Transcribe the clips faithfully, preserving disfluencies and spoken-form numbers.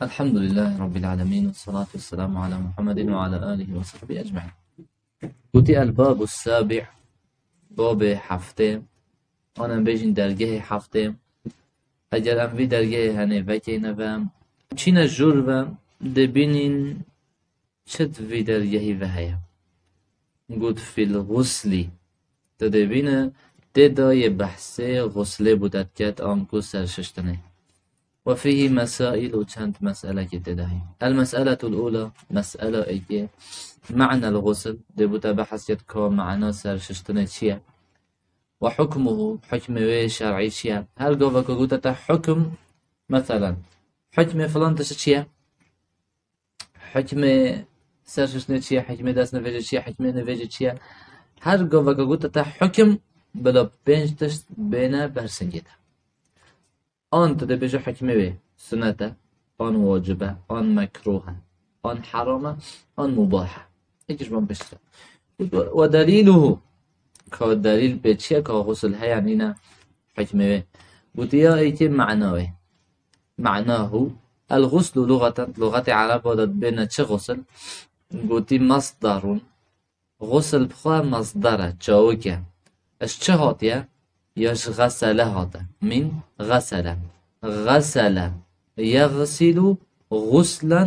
الحمد لله رب العالمين، والصلاة والسلام على محمد وعلى آله وصحبه أجمعين. Gotî: الباب السابع، babê heftê, an em bêjin dergehê heftê. Eger em vî dergehê henê vekeyne ve, çîne jûr ve, dê bînîn çi di vî dergehî ve heye. Got: في الغسل. Tu dê bîne, tê de yê behsê xuslê bû, derket anku serşiştinê. وفيه مسائل، û çend meselekê tê de heye. المسألة الأولى، mesele êkê, معنى الغسل، dê bû te behs ket ka mana serşiştinê çi ye. وحكمه، hukmê wê şer'î çi ye. Her gava ku gote te hukm, meselen, hukmê filan tişt çi ye? Hukmê serşiştinê çi ye? Hukmê destnivêjê çi ye? Hukmê nivêjê çi ye? Her gava ku gote te hukm, bila pênc tişt bêne ber singê te. An tu dê bêje hukmê wê sunet e, an wacib e, an mekruh e, an heram e, an mubah e. Êkî ji van pêştir e. ودليله، ka delîl pê çi ye, ka xusul heye nîne hukmê wê. Gotiya êkê mana wê. معناه، الغسل لغة، luxetê ereba de dibêne çi xusul? Gotî مصدر، xusul bi xwe masdar e, çawik e. Ji çi hatiye? Ya ji xesele hate. من غسل. غسل يغسل غسلا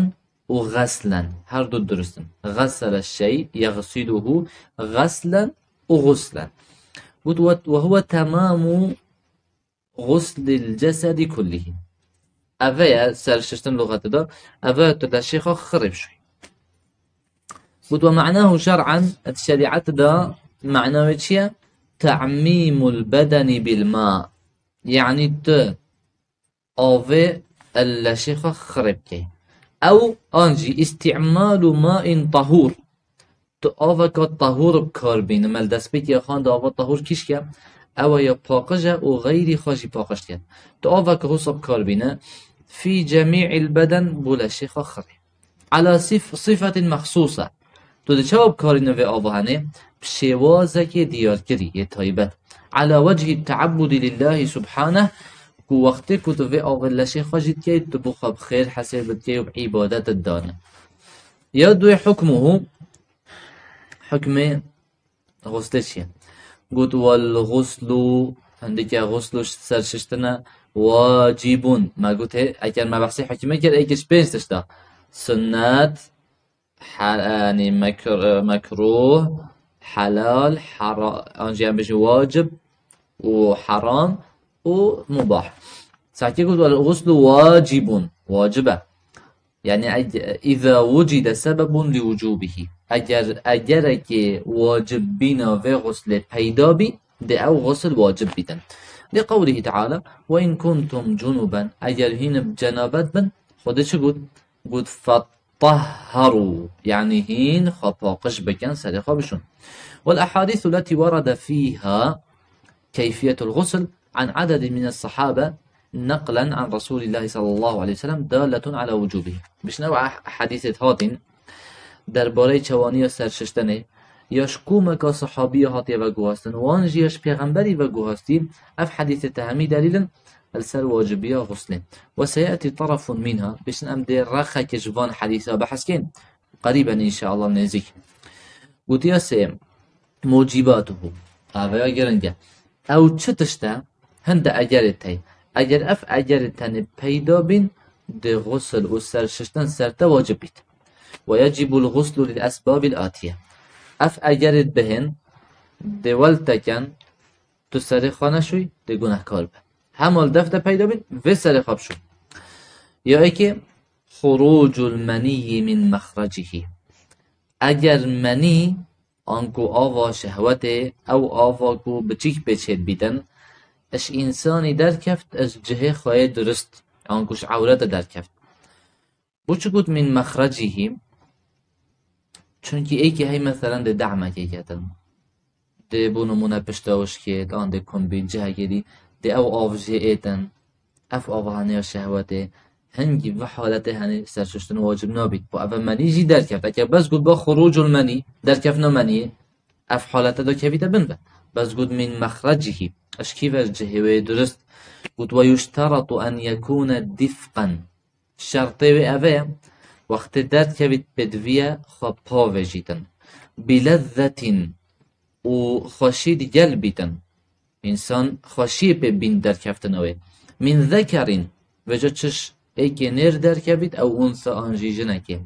û غسلا. Her du dirust in. غسل الشيء يغسله غسلا وغسلا. Got: وهو تمام غسل الجسد كله. Eve ye serşiştin luxetê de. Eve ye tu leşê xwe xirê bişoyî. Got: ومعناه شرعا، di şerîet de mana wê çi ye? تعميم البدن بالماء. Yanî tu avê leşê xwe xirê bikey. Ew an jî استعمال ماء طهور. Tu aveka tahûr bi kar bîne. Me li destpêkê ya xwend ava tahûr kîşk e. Ew e ya paqij e û xeyrî xwe jî paqij diket. Tu aveka wisa bi kar bîne. في جميع البدن، bo leşê xwe xirê. على صف-، صفة مخصوصة. Tu dê çawa bikarîne vê ava henê? Bi şêwazekê diyarkirî yê taybet. على وجه التعبد لله سبحانه، ku wextê ku tu vê avê leşê xwe jî dikey, tu bo xwe bi xêr hesêb dikey û bi îbadet didane. Ya duê حكمه، hukmê xuslê çi ye? Got: والغسل، hindike xusl û serşiştine, واجب. Me got hê, eger me behsê hukmê kir, êkê ji pênc tişta. Sunnet, ha-, yanî mekr-, mekruh, helal, hera-, an jî em bêjin wacib û heram û mubah. Sakê got: والغسل واجب، wacib e. Yanî eg-, إذا وجد سبب لوجوبه. Eger, egerekê wacib bîna vê xuslê peyda bî, dê ew xusl wacib bîtin. لقوله تعالى: وإن كنتم جنبا. Eger hîn bi cenabet bin, Xwedê çi got? Got: فاطهروا. Yanî hîn xwe paqij bikin, serê xwe bişon. والأحاديث التي ورد فيها كيفية الغسل عن عدد من الصحابة نقلا عن رسول الله صلى الله عليه وسلم دالة على وجوبه. Bişne ew ah-, hadîsêt hatîn derbarê çewaniya serşiştinê, ya ji komeka sahabiya hatiye veguhastin, wan jî ya ji pêxemberî veguhastî, ev hadîsêt hemî delîl in li ser wacibiya xuslê. وسيأتي طرف منها، bişin em dê rexekê ji van hadîsa behs kên, qerîben înşeallah nêzîk. Gotiya sêyem. موجباته. Aveya giring e. Ew çi tişt e? Hinde egerê tey. Eger ev egerê tenê peyda bîn, dê xusl û serşiştin ser te wacib bît. ويجب الغسل للأسباب الآتية. Ev egerê bihên, dê wel te ken, tu serê xwe neşûy, dê gunehkar be. Hema li def de peyda bîn, vê serê xwe bişû. Ya êkê, خروج المني من مخرجه. Eger menî, anku ava şehwetê, ew ava ku biçîk pê çêdibîtin, ji însanî derkeft, ji cihê xwe yê durist, anku ji ewrete derkeft. Bo çi got من مخرجه؟ Çunkî êkê hey meselen dê dehmekê ketin. Dê bo nimûne pişta wişkê, an dê kumbî, cihekê dî, dê ew av jê êtin. Ev ava hene ya şehwetê. Hingî vî haletê henî serşuştin wacib nabît. Bo ev menî jî derkeft. Eke bes got ba خروج المني، derkeftina meniyê, ev halete de kevîte bin ve. Bes got من مخرجه. Ji kî ve? Ji cihê wê durist. Got ويشترط أن يكون دفقا. Şertê wê ev e, wextê derdkevît pêdiviye xwe pavêjîtin. Bi lezzetin, û xweşî digel bîtin. Însan xweşiyê pê bîn derkeftina wê. Min zekerin, vêca çi êkê nêr derkevît ew unsa an jî jinekê.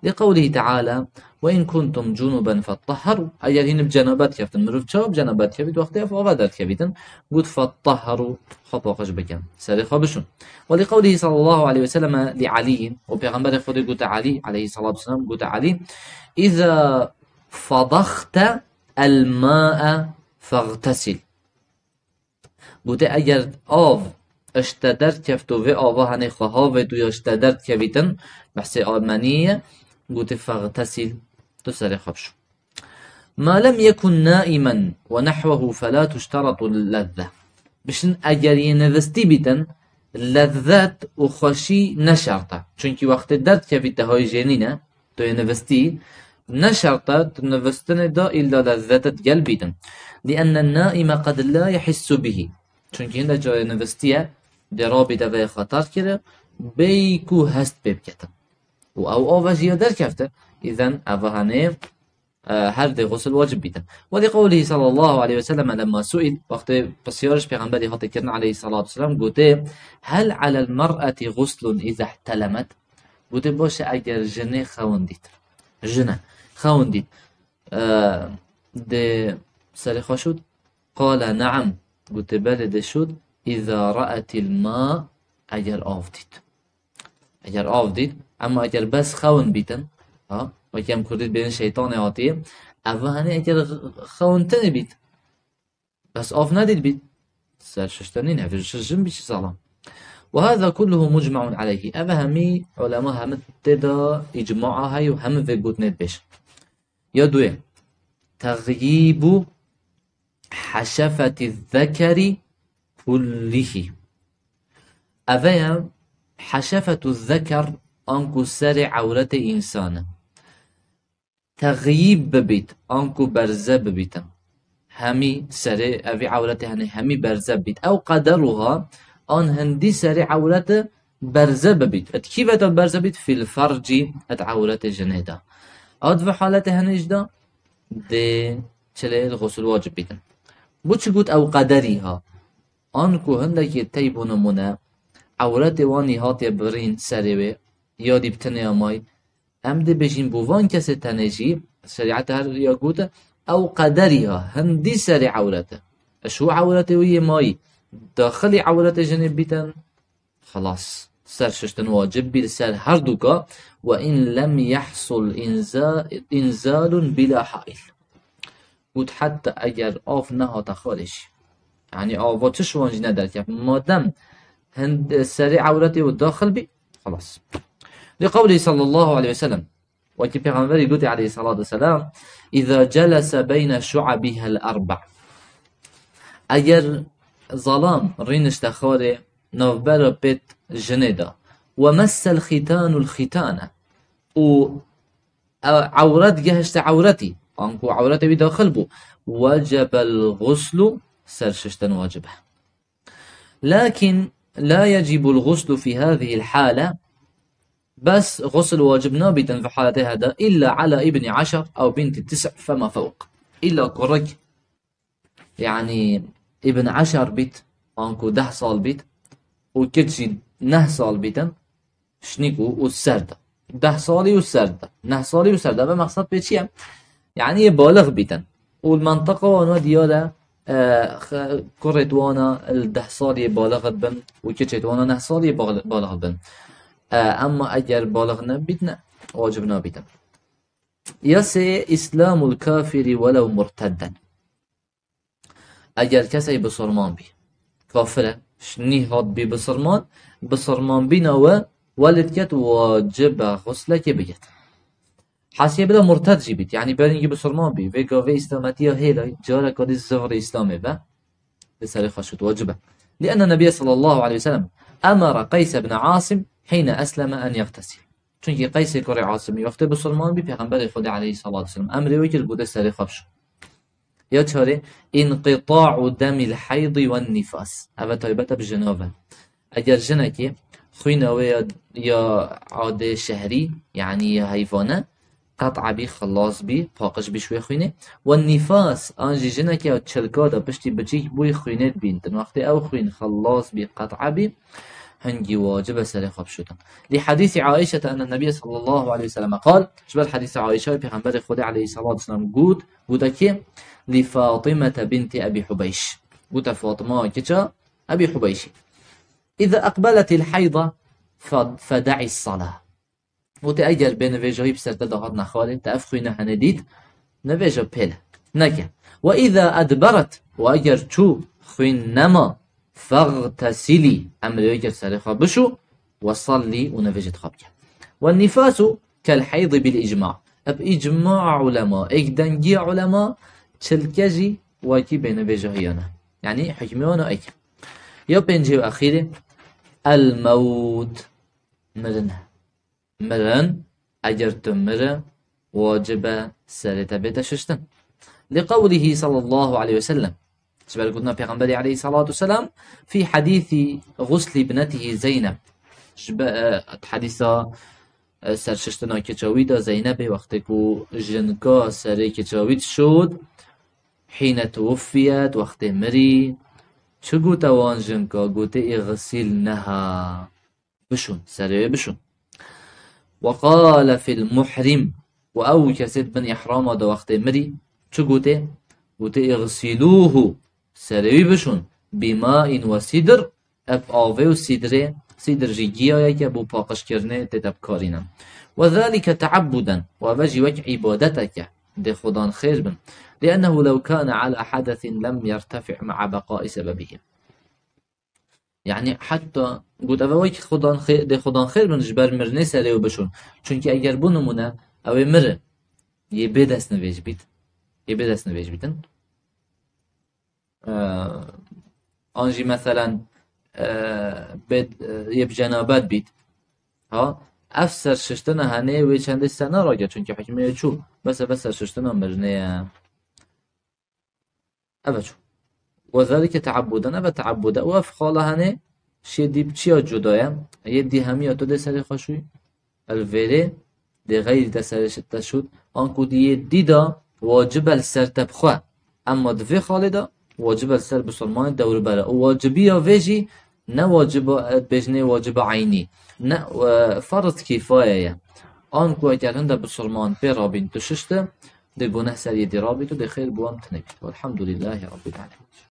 Li qewlihî teala, "Ve in kuntum cunuben fettahharu." Eger hîn bi cenabet keftin, mirov çawa bi cenabet kevît, wextê ev ava derkevîtin, got, "Fettahharu", xwe paqij bikin, serê xwe bişon. Ve li qewlihî sallallahu aleyhi ve selleme li Aliyyin, û Pêxemberê Xwedê gote Alî, aleyhissalatu vesselam, gote Alî, "Îza fadaxte el ma'e feğtesil." Gote, eger av ji te derdkeft û vê ava henê xwe havêt û ya ji te derdkevîtin, behsê meniyê ye, gote, "Feğtesil", tu serê xwe bişo. "Ma lem yekun naimen ve nahwehu fela tuşteratu lezze." Bişin, eger yê nivistî bîtin, lezzet û xweşî ne şert e. Çunkî wextê derdkevî te hay jê nîne, tu yê nivistî, ne şert e tu nivistinê de îlla lezzet digel bîtin. "Lienne naime qed la yehissu bihi." Çunkî hinde carê nivistiye, dê rabîte vê xwe terk kire, bêyî ku hest pê biketin. Û ew ava jî ya derkefte, îzen eva henê, e, her dê xusl wacib bîtin. Ve li qewlihî sallallahu aleyhi ve sellem lemma suil, wextê pisyar ji Pêxemberî hate kirin aleyhissalatu vesselam, gote, "Hel alel mer'eti guslun îza ihtelemet?" Gote, "Baş e, eger jinê xewin dît." Jine, xewin dît. E, dê serê xwe şût? Qale, "Neam." Gote, "Belê, dê şût. Îza ra'etil ma", eger av dît. Eger av dît, ema eger bes xewin bîtin, ha, wekî em kurdî dibêjin şeytanê hatiye, ev henê eger xewin tenê bît, bes av nedît bît, ser şişte nîne, ev ji jin bî çi zalam. "Ve hâzâ kulluhu mucme'un aleyhi." Ev hemî ulema hemî tê de îcmaa heye û hemî vê gotinê dibêjin. Ya duyê, "Texyîbu heşefeti zekeri kullihi." Eve ye heşefetu zeker, anku serê ewretê însan e. Texyîb bibît, anku berze bibîtin. Hemî serê evî ewretê henê hemî berze bibît. Ew qederuha, an hindî serê ewrete berze bibît. Et kî veta berze bît? Fil fercî, et ewretê jinê de. Ad ve haletê henê jî de dê çilê li xusl wacib bîtin. Bu çi got ew qederî ha? An ku hindekî tey bo nimûne, ewretê wan î hatiye birîn serê wê, ya dî bi tinê ya may, em dê bêjîn bo van kesê tenê jî, şerîet her ya gote, ew qederî ha, hindî serê ewret e. Ji ewretê wî yê mayî, daxilî ewretê jinê bîtin, xelas, ser şiştin wacib bî li ser her duka, "Ve in lem yehsul inza-, inzalun bila hail." Got, heta eger av nehate xalê jî. Yanî ava çi şiwan jî nederkef. Madem hind-, serê ewretê wî daxil bî, xelas. Li qewlî sallallahu aleyhi ve sellem. Wekî Pêxemberî gotî aleyhissalatu vesselam, "Îza celese beyne şu'abihel erba." Eger zalam rînişte xwarê navbera pêt jinê de, "Ve messel xîtanul xîtane." Û e-, ewret gehişte ewretî, anku ewretê wî daxil bû, "Wecebel guslu", ser şiştin wacib e. Lakin la yecibul guslu fi hazihil hale, bes gusl wacib nabîtin vi haletê hede, illa ala ibni aşar ew binti tis' fema fewq. Illa kurik, yanî ibn aşar bît, anku deh sal bît, û kiç jî neh sal bîtin, şinîk û, û ser de. Deh salî û ser de. Neh salî û ser de. Ve mexsed pê çi ye? Yanî yê balix bîtin. Û li mentiqa wan ve diyar e, e, xe-, kurê di wana li deh salî balix dibin û kiçê di wana neh salî bal-, balix dibin. E, emma eger balix nebîtine, wacib nabîtin. Ya sê, îslamul kafirî welew murtedden. Eger kesek bisurman bî, kafir e, ş-, nîhat bî bisurman, bisurman bîna we, welê diket wacib e xuslekê biket. Hesiye bila murted jî bît, yanî berîngî bisurman bî, vê gavê îslametiya hêlay, careka dî zivrê îslamê be, li serê xwe şût, wacib e. Lienne Nebiye sallallahu aleyhi ve sellem emara Qeys ibn Asim hîne esleme en yextesil. Çunkî Qeysê kurê Asimî wextê bisurman bî, Pêxemberê Xwedê aleyhissalatu vesselam emrê wê kir, gote serê xwe bişo. Ya çarê, inqita'u demil heydi wen nifas. Ev e taybet e bi jina ve. Eger jinekê xwîna wê ya, ya adê şehrî, yanî ya heyvane, qet'a bî, xilas bî, paqij bî ji wê xwînê. Wen nîfas, an jî jineke ya çilka de piştî biçîk bûyî xwînê dibînitin. Wextê ew xwîn xilas bî, qet'a bî, hingî wacib e serê xwe bişutin. Li hadîsî Aîşe enne Nebîye sallallahu aleyhi ve sellem qal, ji ber hadîsê Aîşe Pêxemberê Xwedê aleyhissalatu vesselam got, gotekê, li Fatimete binti Ebî Hubeyş. Gote Fatima kiça Ebî Hubeyşî. İza aqbeletil hayda fe-, feda'i salah. Gote eger bê nivêjahî bi ser te de hat nexwarê, te ev xwîne hene dît, nivêja pêle. Neke. Ve iza edberet, û eger çû xwîn nema, fextesilî, emrê wê kir serê xwe bişû, ve sallî, û nivêjê xwe bike. Ve nifasu kel heydi bil icma. Bi icma ulema, êkdengiya ulema, çilke jî wekî bê nivêjahiyan e. Yanî hikmê wan e êk. Ya pêncî û exîrê, el mewt, mirin e. Mirin, eger tu miri, wacib e serê te bête şiştin. Li qewlihî sallallahu aleyhi ve sellem. Ji ber gotina Pêxemberê aleyhissalatu vesselam, fî hadîsî guslî ibnetihî Zeyneb. Ji be-, e, hadîsa, e, serşiştina keça wî de Zeynebê, wextê ku jinka serê keça wî dişot, hîne tuwufiyet, wextê mirî, çi gote wan jinka? Gote, îxsilneha. Bişûn, serê wê bişûn. Ve qale fil muhrim. Û ew kesê di bin îhrama de wextê mirî, çi gotê? Gotê, îxsilûhu, serê wî bişûn, bîmain ve sîdr, ev avê û sîdrê, sîdr jî giyayeke bo paqijkirinê tê de bikarîne. Ve zalike teabbuden, û eve jî wek îbadetek e, dê Xudan xêr bin. Liennehu lew kane ala hadesin lem yertefi' ma'a beqai sebebihi. Yanî heta got, ev wek Xudan xê-, dê Xudan xêr bin ji ber mirinê serê wê bişon. Çunkî eger bo nimûne ew ê miri, yê bê destnivêj bît, yê bê destnivêj bîtin. Ee, an jî meselen, ee, bê, ee, yê bi cenabet bît. Ha, ev serşiştina henê wê çendê sena rage, çunkî hikmê wê çû. Bes ev serşiştina mirinê ye. Eve çû. Ve zalike teabbuden, eve teabbude. Û ev xala henê şê dî bi çiya cuda ye? Yê dî hemiya tu dê serê xwe şûy. El vêrê dê xeyrî te serê şi-, te şût. Anku dî yê dî de wacib el ser te bixwe. Emma di vê xalê de wacib el ser bisilmanê dewrubere. Û wacibiya vê jî ne waciba, bêjinê waciba eynî. Ne, e, ferz kîfaye ye. Anku eger hinde bisilman pê rabîn tu şişti, dê guneh ser yê dî rabît û dê xêr bi wan tune bît. Welhamdulîllahî Rabbil Alemin.